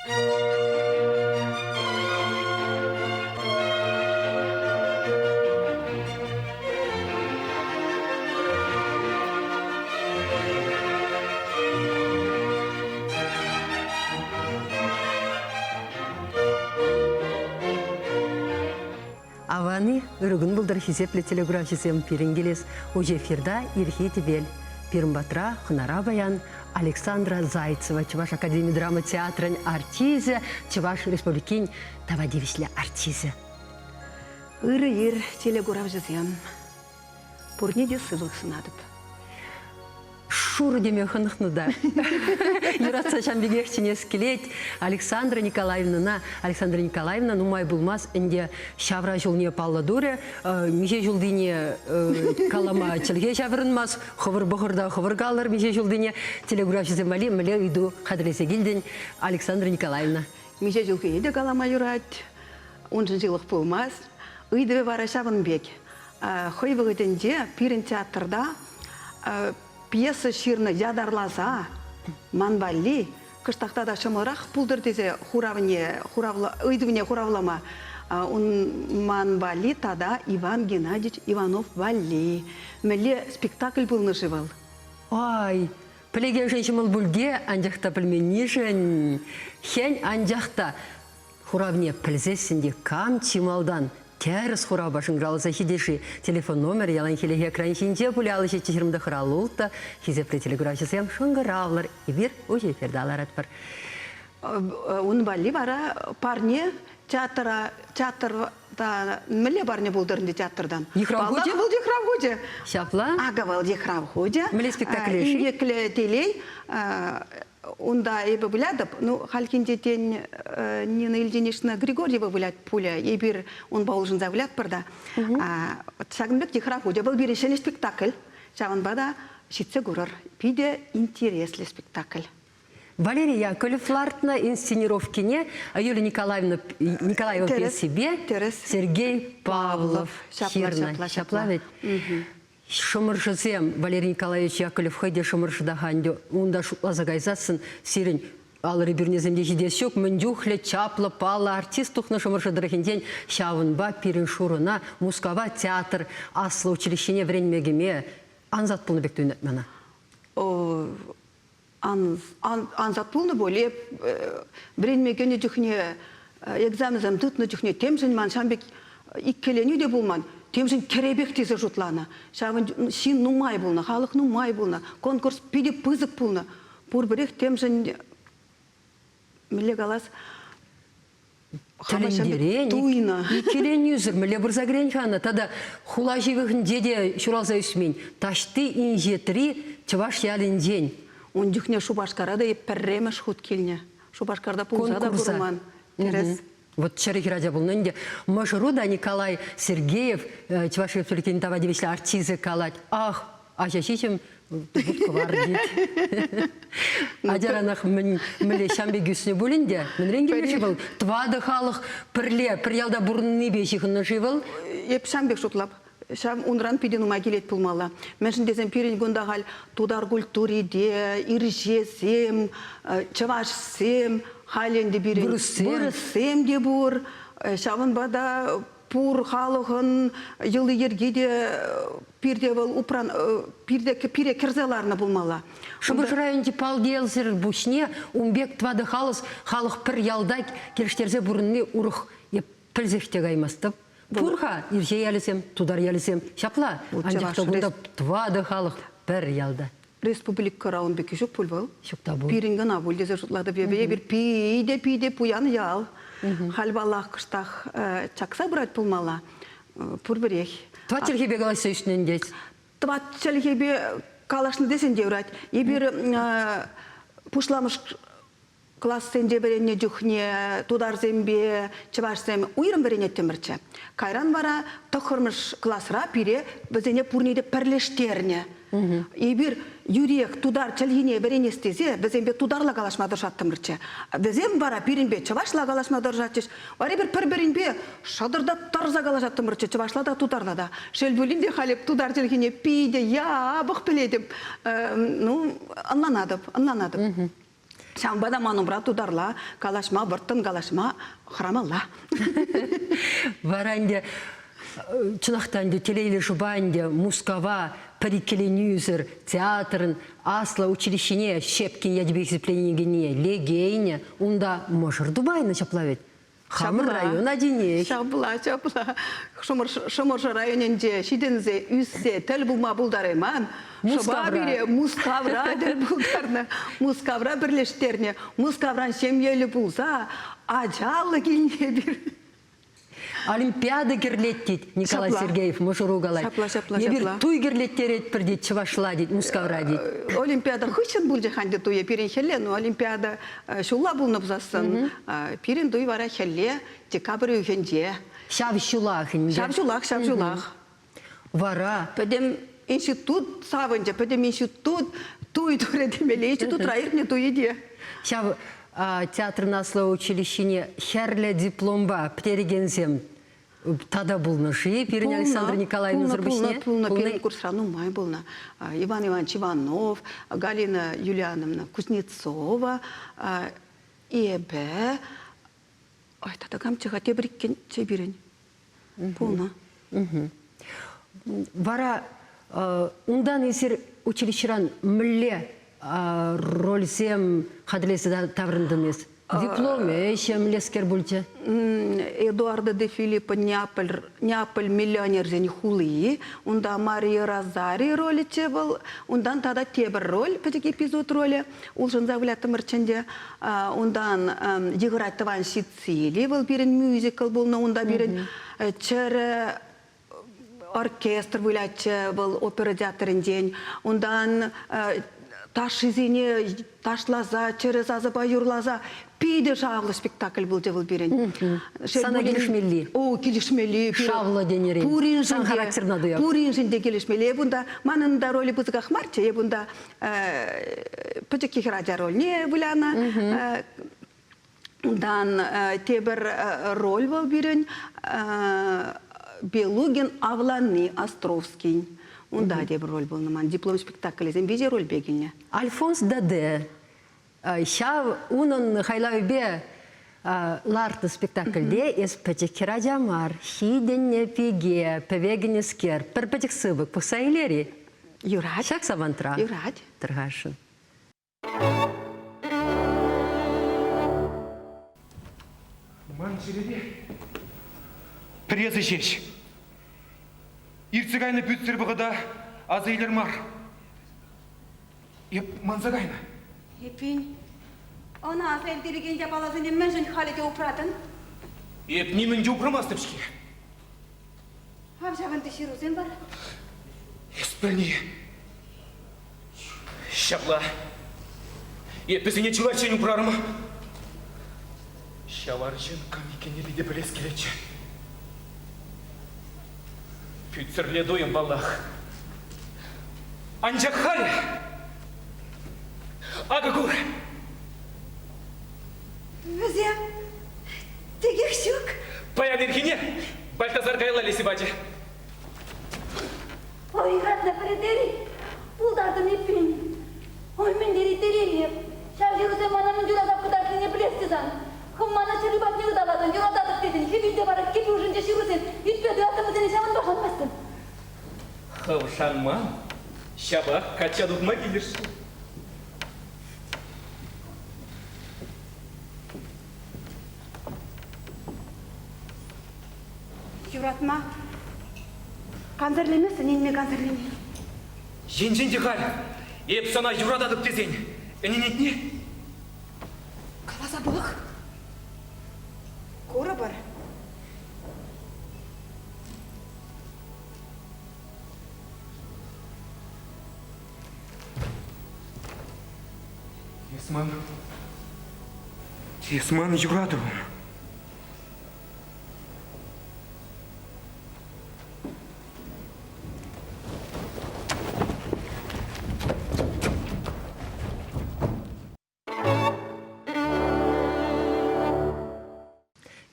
Аван-и, ырӑ кун пултӑр, хисеплӗ телекуравҫӑсем. Пирӗн килес уҫӑ эфирта Ирхи тӗпел. Пирӗн патра хӑнара паян Александра Зайцева, Чӑваш академи драма театрӗн артисчӗ, Чӑваш Республикин тава тивӗҫлӗ артисчӗ. Ырӑ ир, телекуравҫӑсем. Пурне те сывлӑх сунатӑп. Шурӑ теме хӑнӑхнӑ та. Юратса ҫам пекех чӗнес килет Александра Николаевнӑна. Александра Николаевна нумай пулмасть ӗнтӗ ҫавра ҫулне паллӑ турӗ. Миҫе ҫултине калама чӗлхе ҫаврӑнмасть. Хӑвӑр пӑхӑр та хӑвӑр калӑр миҫе ҫултине. Телеграфҫӑсем валли мӗнле ыйту хатӗрлесе килтӗн, Александра Николаевна? Миҫе ҫулхине те калама юрать. Уншӑн ҫылӑх пулмасть. Ыйтӑвӗ вара ҫавӑн пек. Хӑй вӑхӑтӗнче пирӗн театрта пьеса ҫырнӑ ятарласа ман валли кӑштах тата ҫӑмӑлрах пултӑр тесе хуравне хуравла ыйтӑвне хуравлама ун ман валли тата Иван Геннадьевич Иванов валли мӗнле спектакль пулнӑ-ши вӑл? Ай, пӗлекеншӗн ҫӑмӑл пуль те, анчах та пӗлменнишӗн хӗн, анчах та хуравне пӗлсессӗн те кам чи малтан тӗрӗс хуравпа шӑнкӑравласа ҫитӗ-ши? Телефон номерӗ яланхиллӗхе экран ҫинче пулӗ 57 26 Хисеплӗ телекуравҫӑсем, шӑнкӑравлӑр, эпир уҫӑ эфирта ларатпӑр. Ун валли вара парне театра театрта мӗнле парне пултӑр ӗнтӗ театртан? Йыхрав хучӗ? Паллах, вӑл йыхрав хучӗ. Ҫапла. Акӑ вӑл йыхрав хучӗ. Мӗнле спектакле-ши? Инкеклӗ телей Унта эпӗ вылятӑп. Ну, хальхинче, тен, Нина Ильинична Григорьева вылять пулӗ. Эпир унпа улшӑнса вылятпӑр та. Ҫакӑн пек йыхрав хучӗ. Вӑл пирӗн ҫӗнӗ спектакль. Ҫавӑнпа та ҫитсе курӑр. Питӗ интереслӗ спектакль. Валерий Яковлев лартнӑ инсценировкине Юлия Николаевна Николаева пьесипе Сергей Павлов ҫырнӑ. Ҫапла ведь? Шӑмӑршӑсем, Валерий Николаевич Яковлев хӑй те шӑмӑршӑ-та-ха ӗнтӗ, унта шутласа кайсассӑн сирӗн алӑри пӳрнесем те ҫитес ҫук, мӗн чухлӗ чаплӑ, паллӑ артист тухнӑ Шӑмӑршӑ тӑрӑхӗнчен, ҫавӑнпа пирӗн Шурӑна Мускава театр аслӑ училищине вӗренме кӗме ансат пулнӑ пек туйӑнать мана. Ансат пулнӑ пуль. Эп вӗренме кӗнӗ чухне, экзаменсем тытнӑ чухне темшӗн ман ҫавӑн пек иккӗленӳ те пулман, темшӗн кӗрепех тесе шутланӑ. Ҫавӑн ҫын нумай пулнӑ, халӑх нумай пулнӑ, конкурс питӗ пысӑк пулнӑ. Пурпӗрех темшӗн, мӗнле калас, Тӗлӗнтерен, туйнӑ. Иккӗленӳсӗр мӗнле пырса кӗрен-ха ӑна? Тата хула ҫывӑхӗнче те ҫуралса ӳсмен. Таҫти инҫетри чӑваш ялӗнчен. Ун чухне Шупашкара та пӗрремӗш хут килнӗ. Шупашкарта пулса та курман. Тӗрӗс. Вот чӗрӗ хӗрача пулнӑ ӗнтӗ. Мӑшӑру та Николай Сергеев, Чӑваш Республикин тава тивӗҫлӗ артисчӗ калать. Ах, аҫа ҫиҫӗм вут-кӑвар тет. Ачаранах мӗн мӗнле ҫам пек ӳснӗ пулин те, мӗнрен килнӗ-ши вӑл? Тӑватӑ халӑх пӗрле пӗр ялта пурӑннипе ҫыхӑннӑ-ши вӑл? Эп ҫам пек шутлап. Ҫав унран питӗ нумай килет пулмалла. Мӗншӗн тесен пирӗн кунта халь тутар культури те, ирҫесем, чӑвашсем, халь ӗнтӗ пирӗн вырӑссем, вырӑссем те пур. Ҫавӑнпа та пур халӑхӑн йӑли-йӗрки те пирте вӑл упран пирте пире кӗрсе ларнӑ пулмалла. Шӑмӑршӑ районӗнчи Палтиелсӗр пуҫне ун пек тӑватӑ халӑх халӑх пӗр ялта килӗштерсе пурӑнни урӑх пӗлсех те каймастӑп. Пур-ха ирҫе ялӗсем, тутар ялӗсем ҫапла. Анчах та кунта тӑватӑ халӑх пӗр ялта. Республикӑра ун пекки ҫук пуль вӑл. Ҫук та пуль. Пирӗн кӑна пуль тесе шутлатӑп эпӗ. Эпир питӗ-питӗ пуян ял. Халь паллах кӑштах чакса пырать пулмалла. Пурпӗрех. Тӑват чӗлхепе калаҫса ӳснӗ ӗнтӗ. Тӑват чӗлхепе калаҫнӑ тесен те юрать. Эпир пуҫламӑш классенче вӗреннӗ чухне тутарсемпе чӑвашсем уйрӑм вӗренеттӗмӗрччӗ. Кайран вара тӑххӑрмӗш класра пире вӗсене пурне те пӗрлештернӗ. Эпир юриех тутар чӗлхине вӗренес тесе вӗсемпе тутарла калаҫма тӑрӑшаттӑмӑрччӗ. Вӗсем вара пирӗнпе чӑвашла калаҫма тӑрӑшатчӗҫ. Вара эпир пӗр-пӗринпе шатӑртаттарса калаҫаттӑмӑрччӗ чӑвашла та тутарла та. Шел пулин те халь эп тутар чӗлхине питӗ япӑх пӗлетӗп. Ну, ӑнланатӑп, ӑнланатӑп. Ҫавӑнпа та ман умра тутарла калаҫма, вӑрттӑн калаҫма хӑрамалла. Вара ӗнтӗ чӑнах та ӗнтӗ телейлӗ шӑпа ӗнтӗ Мускава пӗр иккӗленӳсӗр театрӑн аслӑ училищине Щепкин ячӗпе хисепленекенне лекейнӗ. Унта мӑшӑр тупайнӑ ҫапла вӗт. Хамӑр район ачине. Ҫапла, ҫапла. Шӑмӑршӑ районӗнче ҫитӗнсе ӳссе тӗл пулма пултарайман. Шӑпа пире Мускавра тӗл пултарнӑ. Мускавра пӗрлештернӗ. Мускавран ҫемьеллӗ пулса ачаллӑ килнӗ эпир. Олимпиада кӗрлет тет Николай Сергеев мӑшӑру калать. Ҫапла, ҫапла, Эпир ҫапла. туй кӗрлеттеретпӗр тет чӑвашла тет Мускавра тет. Олимпиада хыҫҫӑн пулчӗ-ха ӗнтӗ туйӗ пирӗн хӗлле, но Олимпиада ҫулла пулнӑ пулсассӑн пирӗн туй вара хӗлле декабрь уйӑхӗнче. Ҫав ҫулах ӗнтӗ. Ҫав ҫулах, ҫав ҫулах. Вара пӗтӗм институт савӑнчӗ, пӗтӗм институт туй турӗ темелле. Институтра иртнӗ туйӗ те. Ҫав театрӑн аслӑ училищине хӗрлӗ дипломпа пӗтерекенсем тата пулнӑ-ши пирӗн Александра Николаевнӑсӑр пуҫне? Пулнӑ, пирӗн курсра нумай пулнӑ. Иван Иванович Иванов, Галина Юлиановна Кузнецова, эпӗ, ой, тата камччӗ-ха, тепӗр иккӗнччӗ пирӗн пулнӑ. Вара унтан эсир училищӗран мӗнле рольсем хатӗрлесе таврӑнтӑн эс? Диплом ӗҫӗ мӗнлескер пулчӗ? Эдуардо де Филиппо Неаполь, Неаполь миллионерсен хули. Унта Мария Розари ролӗччӗ вӑл. Унтан тата тепӗр роль, пӗчӗк эпизод ролӗ, улшӑнса выляттӑмӑрччӗ ӗнтӗ. Унтан Йыхӑрать тӑван Сицили вӑл пирӗн мюзикл пулнӑ. Унта пирӗн чӗрӗ оркестр вылятчӗ вӑл опера театрӗнчен. Унтан ташшисене ташласа, чӗрӗ сасӑпа юрласа питӗ шавлӑ спектакль пулчӗ вӑл пирӗн. Сана килӗшмелли. О, килӗшмелли. Шавлӑ тенӗрен. Пуриншӗн Сан характерна туяп. Пуриншӗн те килӗшмелли. Эп унта, манӑн та ролӗ пысӑках марччӗ. Эп унта пӗчӗкки хӗрача рольне вылянӑ. Унтан тепӗр роль вӑл пирӗн Белугин авланни Островскин. Унта тепӗр роль пулнӑ ман. Диплом спектаклӗсем виҫӗ рольпе килнӗ. Альфонс Даде ҫав унӑн хайлавӗпе лартнӑ спектакльте эс пӗчӗк хӗрача мар, ҫитӗннӗ пике, пӗве кӗнӗскер, пӗр пӗчӗк сыпӑк пӑхса илер-и? Юрать. Ҫак самантра. Юрать. Тӑрхашӑн. Ман чӗрере пӗресӗ ҫеҫ. Иртсе кайнӑ пӳтсӗр вӑхӑта аса илер мар. Эп манса кайнӑ. Эппин, ӑна аса илтерекен япаласене мӗншӗн халӗ те упратӑн? Эп нимӗн те упрамастӑп-ҫке. Ав ҫавӑнти ҫырусем вара. Эс пӗлни. Ҫапла. Эп вӗсене чылайччен упрарӑм. Ҫав арҫын кам иккенне питӗ пӗлес килетчӗ. Пӳтсӗрле туйӑм, паллах. Анчах халӗ акӑ кур. Вӗсем текех ҫук. Паян ирхине Бальтазар каялла лесе пачӗ. Ой, юратнӑ пӗлетер-и? Пултартӑн эппин. Ой, мӗн тери телейлӗ. Ҫав ҫырусем мана мӗн юратап кӑтартнине пӗлес те сан. Хӑв мана чӗрӳ патне ыталатӑн, юрататӑп тетӗн, хӗвелте вара кӗпӳ ӑшӗнче ҫырусем ӳтпе туяттӑм вӗсене ҫавӑнпа шанмастӑн. Хӑв шанман, ҫапах качча тухма килӗшнӗ. Юратма кансӗрлемест, ӗненме кансӗрлеме. Енчен те халь эп сана юрататӑп тесен ӗненетне? Каласа пӑх. Курӑпӑр. Эс ман... Эс ман юратӑвӑм.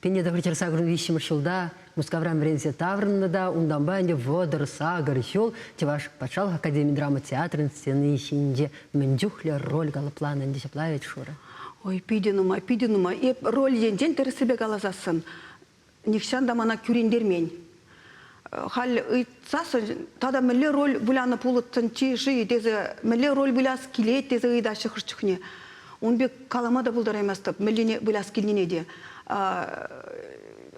Пине тӑхӑр сакӑр виҫҫӗмӗш ҫулта Мускавран вӗренсе таврӑннӑ та унтанпа ӗнтӗ 38 ҫул Чӑваш патшалӑх академи драма театрӗн сцени ҫинче мӗн чухлӗ роль калӑпланӑ ӗнтӗ ҫапла вӗт Шура? Ой, питӗ нумай, питӗ нумай. Эп роль енчен тӗрӗссипе каласассӑн нихҫан та мана кӳрентермен. Халь ыйтсассӑн тата мӗнле роль вылянӑ пулӑттӑнччӗ-ши тесе, мӗнле роль выляс килет тесе ыйтаҫҫӗ хӑш чухне. Ун пек калама та пултараймастӑп, мӗнлине выляс килнине те.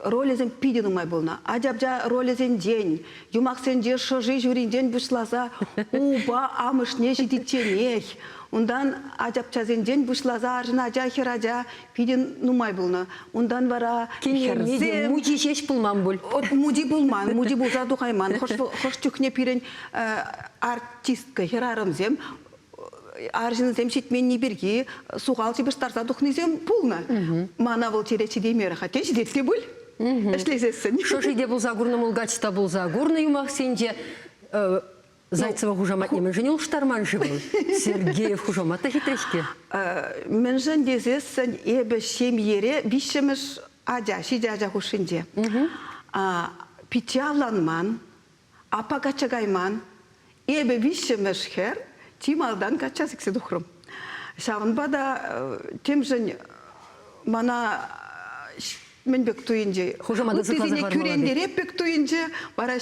Ролӗсем питӗ нумай пулнӑ. Ачапча ролӗсенчен, юмахсенче шӑши ҫуринчен пуҫласа упа амӑшне ҫитичченех, унтан ачапчасенчен пуҫласа арҫын ача, хӗр ача питӗ нумай пулнӑ. Унтан вара хӗрсем... Мучи ҫеҫ пулман пуль. Мучи пулман, мучи пулса тухайман. Хӑш чухне пирӗн артистка хӗрарӑмсем арҫынсем ҫитменни пирки сухал ҫыпӑҫтарса тухнисем пулнӑ. Мана вӑл черет ҫитеймерӗ-ха. Тен, ҫитет те пуль? Ӗҫлесессӗн. Шӑши те пулса курнӑ, мулкач та пулса курнӑ юмахсенче. Зайцева хушаматне мӗншӗн улӑштарман-ши вӑл? Сергеев хушамат та хитре-ҫке. Мӗншӗн тесессӗн эпӗ ҫемьере виҫҫӗмӗш ача, ҫичӗ ача хушшинче. Пичче авланман, аппа качча кайман. Эпӗ виҫҫӗмӗш хӗр, чи малтан качча сиксе тухрӑм. Ҫавӑнпа та темшӗн мана мӗн пек туйӑнчӗ. Ыттисене кӳрентереп пек туйӑнчӗ, вара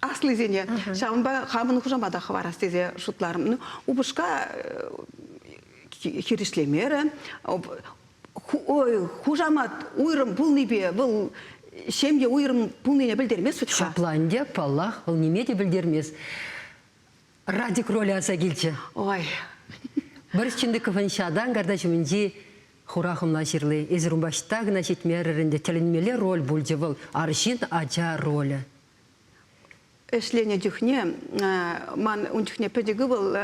аслисене. Ҫавӑнпа хамӑн хушамата хӑварас тесе шутларӑм. Ну, упӑшка хирӗҫлемерӗ. Ой, хушамат уйрӑм пулнипе вӑл ҫемье уйрӑм пулнине пӗлтермест вӗт-ха. Ҫапла ӗнтӗ, паллах, вӑл ниме те пӗлтермест. Радик ролӗ аса килчӗ. Ой. Борис Чиндыковӑн ҫатан карта ҫумӗнчи хура хӑмла ҫырли. Эсир унпа ӑҫта кӑна ҫитмерӗр ӗнтӗ, тӗлӗнмелле роль пулчӗ вӑл, арҫын ача ролӗ. Ӗҫленӗ чухне ман ун чухне пӗчӗк ывӑл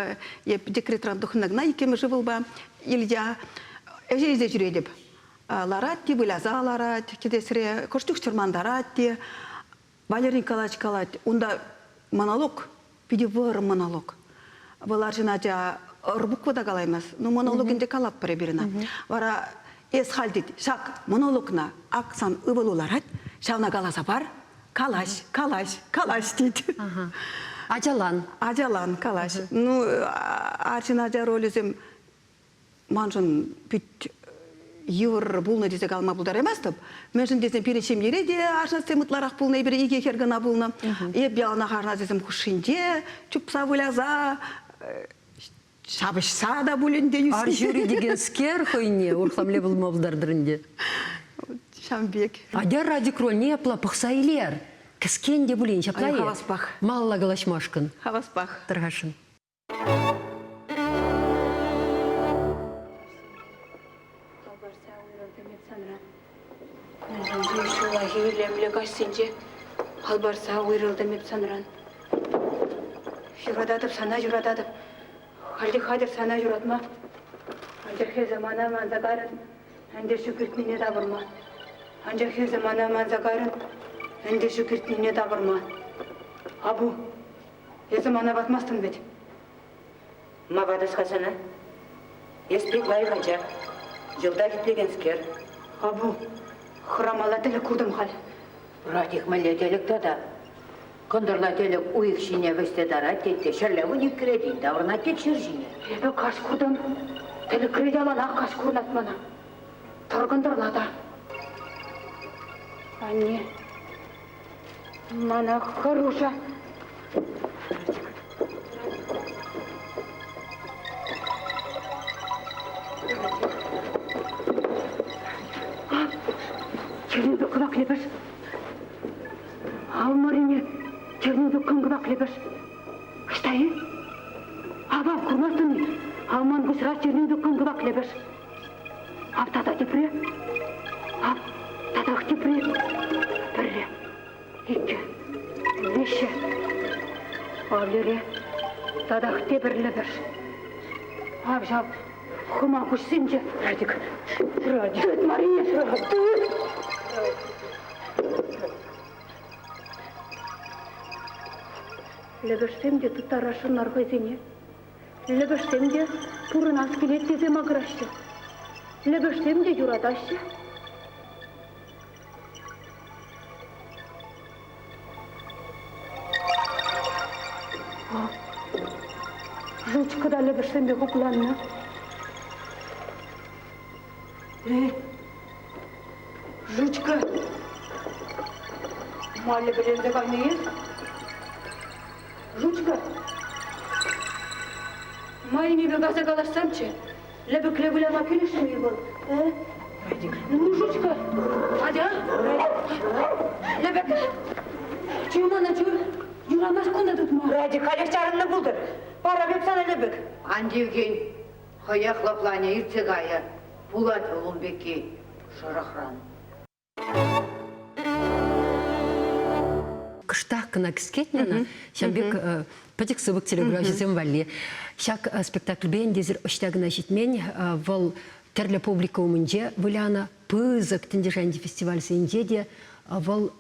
е декретран тухнӑ кӑна иккӗмӗш ывӑлпа Илья ӗҫе илсе ҫӳретӗп. Ларать те выляса ларать кӗтесре, кӑшт чух чӑрмантарать те. Валерий Николаевич калать, унта монолог, питӗ вӑрӑм монолог. Вӑл арҫын ача ыр буква та калаймасть. Ну, монолог ӗнтӗ калатпӑр эпир ӑна. Вара эс халь тет, ҫак монологна ак сан ывӑлу ларать, ҫавна каласа пар, Калаҫ, калаҫ, калаҫ тет. Ачалан. Ачалан, калаҫ. Ну, арҫын ача ролӗсем маншӑн пит йывӑр пулнӑ тесе калама пултараймастӑп. Мӗншӗн тесен пирӗн ҫемьере те арҫынсем ытларах пулнӑ, эпир икӗ хӗр кӑна пулнӑ. Эп яланах арҫынсем хушшинче чупса выляса ҫапӑҫса та пуль ӗнтӗ ӳснӗ. Арҫури текенскер хӑйне урӑхла пулма пултартӑр ӗнтӗ. Ҫавӑн пек. Атя Радик рольне апла пӑхса илер. Кӗскен те пулин ҫапла-и? Хаваспах. Малалла калаҫмашкӑн. Хаваспах. Тӑрхашӑн. Кӑларса уйрӑлтӑм эп санран. Кунсенче ҫуллахи илемлӗ каҫсенче Халпарса уйрӑлтӑм эп санран. Юрататӑп сана, юрататӑп. Халь хатӗр сана юратма. Анчах эсӗ мана манса карӑн, ӗнтӗ ҫук иртнине тавӑрма. Анчах эсӗ мана манса карӑн, ӗнтӗ ҫук иртнине тавӑрма. Абу, эсӗ мана ватмастӑн вӗт? Ма ватас-ха сана? Эс пек лайӑх ача, йӑлтах итлекенскер. Абу, хӑрамалла тӗлӗк куртӑм халь. Радик мӗнле тӗлӗк тата? Кӑнтӑрла тӗлӗк уйӑх ҫине вӗҫсе тарать тет те ҫӗрле вуниккӗре тин таврӑнать тет ҫӗр ҫине. Эпӗ каҫ куртӑм. Тӗлӗкре яланах каҫ курӑнать мана. Тӑр кӑнтӑрла та. Анне, мана хӑрушӑ. Чӗрнепе кӑвак лӗпӗш. Ав Марине чӗрнепе кӑн-кӑвак лӗпӗш. Ӑҫта-и? Ав-ав, курмастӑн-и? Ав ман куҫра чӗрнепе кӑн-кӑвак лӗпӗш. Ав тата тепре. Ав татах тепре. Пӗрре, иккӗ, виҫҫӗ. Ав лере татах тепӗр лӗпӗш. Ав ҫав хӑма куҫсенче. Радик, Радик. Тыт, Мария, тыт! Лӗпӗшсем те тыттарасшӑн мар хӑйсене. Лӗпӗшсем те пурӑнас килет тесе макӑраҫҫӗ. Лӗпӗшсем те юратаҫҫӗ. Жучка та лӗпӗшсемпе хупланнӑ. Жучка. Малле пӗленсе кайнӑ-и? Жучка. Майнипе кайса калаҫсамччӗ. Лӗпӗкле выляма килӗшнӗ-и вӑл? Э? Ну, Жучка, атя. Лӗпӗк, чу мана, чу. Юрамасть кунта тытма. Радик, халех чарӑннӑ пултӑр. Парап эп сана лӗпӗк. Ан тивкен. Хӑех лӑпланӗ, иртсе кайӗ. Пулать вӑл ун пекки шӑрӑхран. Кӑштах кӑна кӗскетнӗ ӑна, ҫав пек пӗчӗк сыпӑк телеграфҫӑсем валли. Ҫак спектакльпе ӗнтӗ эсир ӑҫта кӑна ҫитмен, вӑл тӗрлӗ публика умӗнче вылянӑ, пысӑк тӗнче шайӗнчи фестивальсенче те вӑл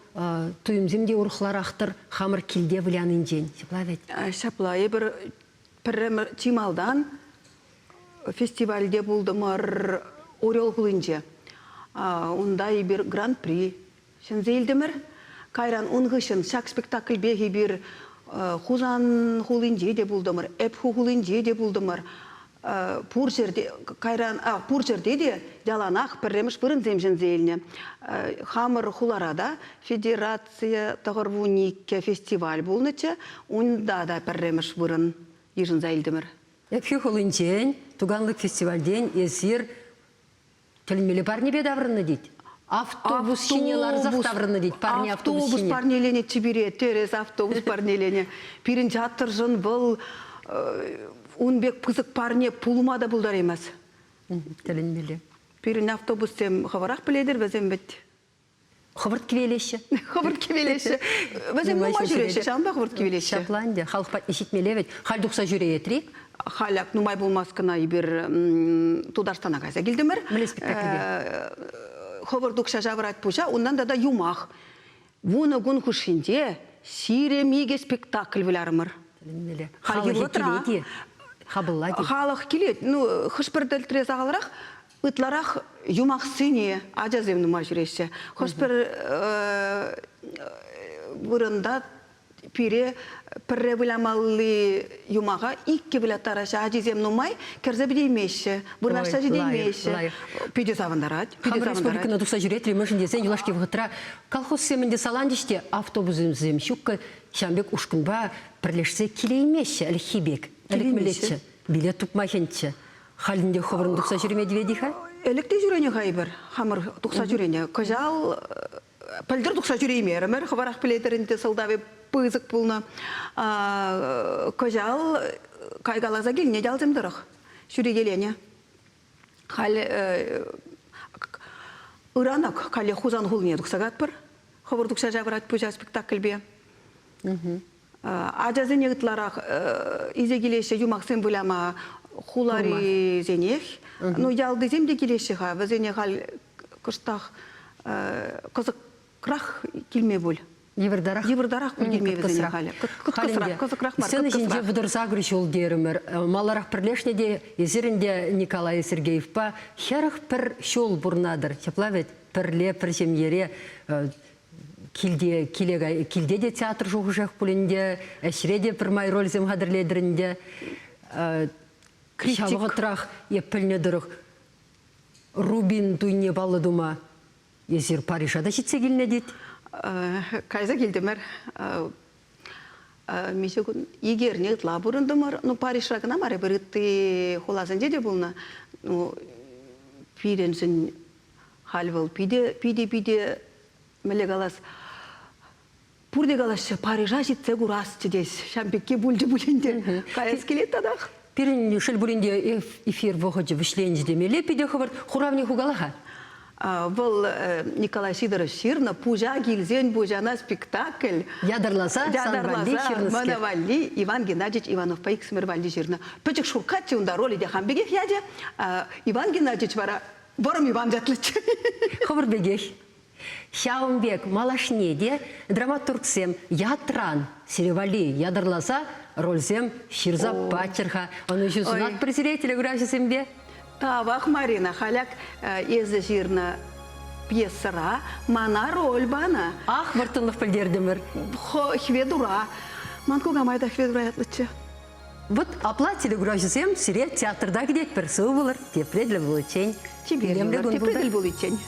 туйӑмсем те урӑхларах-тӑр хамӑр килте вылянинчен. Ҫапла вӗт? Ҫапла, эпир пӗрремӗш чи малтан фестивальте пултӑмӑр Орел хулинче. Унта эпир гран-при ҫӗнсе илтӗмӗр. Кайран ун хыҫҫӑн ҫак спектакльпех эпир Хусан хулинче те пултӑмӑр, Ӗпхӳ хулинче те пултӑмӑр. Пур ҫӗрте, кайран, пур ҫӗрте те яланах пӗрремӗш вырӑнсем ҫӗнсе илнӗ. Хамӑр хулара та федерация 92 фестиваль пулнӑччӗ. Унта та пӗрремӗш вырӑн йышӑнса илтӗмӗр. Ӗпхӳ хулинчен Туганлык фестивальтен эсир тӗлӗнмелле парнепе таврӑннӑ тет. Автобус ҫине ларсах таврӑннӑ тет, парне автобус Автобус ҫине. парнеленӗччӗ пире, тӗрӗс автобус парнеленӗ. Пирӗн театршӑн вӑл ун пек пысӑк парне пулма та пултараймасть. Тӗлӗнмелле. Пирӗн автобуссем хӑвӑрах пӗлетӗр, вӗсем вӗт Хӑвӑрт кивелеҫҫӗ. Хӑвӑрт кивелеҫҫӗ. Вӗсем нумай ҫӳреҫҫӗ, ҫавӑнпа хӑвӑрт кивелеҫҫӗ. Ҫапла ӗнтӗ. Халӑх патне ҫитмелле вӗт. Халь тухса ҫӳреетри? Халь ак нумай пулмасть кӑна эпир Тутарстана кайса килтӗмӗр. Мӗнле спектакльпе? Хӑвӑрт укҫа ҫавӑрать пуҫа, унтан тата юмах. 10 кун хушшинче 22 спектакль вылярӑмӑр. Тӗлӗнмелле. Халӑхӗ килет-и? Хапӑллать-и? Халӑх килет. Ну, хӑш-пӗр тӗлтре сахалрах Ытларах юмахсене ачасем нумай ҫӳреҫҫӗ. Хӑш-пӗр вырӑнта пире пӗрре вылямалли юмаха иккӗ выляттараҫҫӗ. Ачисем нумай кӗрсе пӗтеймеҫҫӗ, вырнаҫса ҫитеймеҫҫӗ. Питӗ савӑнтарать. Питӗ Хамӑр республикӑна тухса ҫӳретрӗ, мӗншӗн тесен юлашки вӑхӑтра колхозсем ӗнтӗ саланчӗҫ те автобусӗсем ҫуккӑ, ҫавӑн пек ушкӑнпа пӗрлешсе килеймеҫҫӗ ӗлӗкхи пек. Ӗлӗк мӗнлеччӗ? Билет тупма хӗнччӗ. Халь ӗнтӗ хӑвӑрӑн тухса ҫӳреме тивет-и-ха? Ӗлӗк те ҫӳренӗ-ха эпир, хамӑр тухса ҫӳренӗ. Кӑҫал пӗлтӗр тухса ҫӳреймерӗмӗр, хӑвӑрах пӗлетӗр ӗнтӗ, сӑлтавӗ пысӑк пулнӑ. Кӑҫал кайкаласа килнӗ ялсем тӑрӑх ҫӳрекеленӗ. Халь ыранак каллех Хусан хулине тухса каятпӑр. Хӑвӑр тухса ҫавӑрать пуҫа спектакльпе. Ачасене ытларах илсе килеҫҫӗ юмахсем выляма хуларисенех. Ну, ялтисем те килеҫҫӗ-ха, вӗсене халь кӑштах кӑсӑкрах килме пуль. Йывӑртарах? Йывӑртарах пуль килме вӗсене халӗ. Кӑткӑсрах, кӑсӑкрах мар, Сцена ҫинче 38 ҫул терӗмӗр. Маларах пӗрлешнӗ те эсир ӗнтӗ Николай Сергеевпа 41 ҫул пурӑнатӑр. Ҫапла вӗт? Пӗрле, пӗр ҫемьере Килте, киле, килте те театр шухӑшах пуль ӗнтӗ, ӗҫре те пӗрмай рольсем хатӗрлетӗр ӗнтӗ. Ҫав вӑхӑтрах эп пӗлнӗ тӑрӑх Рубин туйне паллӑ тума эсир Парижа та ҫитсе килнӗ тет. Кайса килтӗмӗр. Миҫе кун икӗ эрне ытла пурӑнтӑмӑр. Ну, Парижра кӑна мар, эпир ытти хуласенче те пулнӑ. Ну, пирӗншӗн Халь вӑл питӗ, питӗ, питӗ, мӗнле калас, пурте калаҫҫӗ, Парижа ҫитсе курасчӗ тес. Ҫав пекки пулчӗ пулин те. Каяс килет татах. Пирӗн шел пулин те эфир вӑхӑчӗ вӗҫленчӗ темелле питӗ хӑвӑрт. Хуравне ху кала-ха. Вӑл Николай Сидоров ҫырнӑ «Пуҫа килсен пуҫана» спектакль. Ятарласа сан валли ҫырнӑскер. Мана валли Иван Геннадьевич Ивановпа иксӗмӗр валли ҫырнӑ. Пӗчӗк шуркаччӗ унта ролӗ те хам пекех ячӗ. Иван Геннадьевич вара Вӑрӑм Иван ятлӑччӗ. Хӑвӑр пекех. Ҫавӑн пек малашне те драматургсем ятран сире валли ятарласа рольсем ҫырса паччӑр-ха. Ӑнӑҫу сунатпӑр сире телеграфҫӑсемпе. Тавах, Марина. Халяк эсӗ ҫырнӑ пьесӑра мана роль панӑ. Ах, вӑрттӑнлӑх пӗлтертӗмӗр. Хветура. Ман кукамай та Хветура ятлӑччӗ. Вот апла телекуравҫӑсем сире театрта кӗтетпӗр. Сывӑ пулӑр, тепре тӗл пуличчен. Чипер Илемлӗ юлӑр, кун тепре пултӑр. тӗл пуличчен.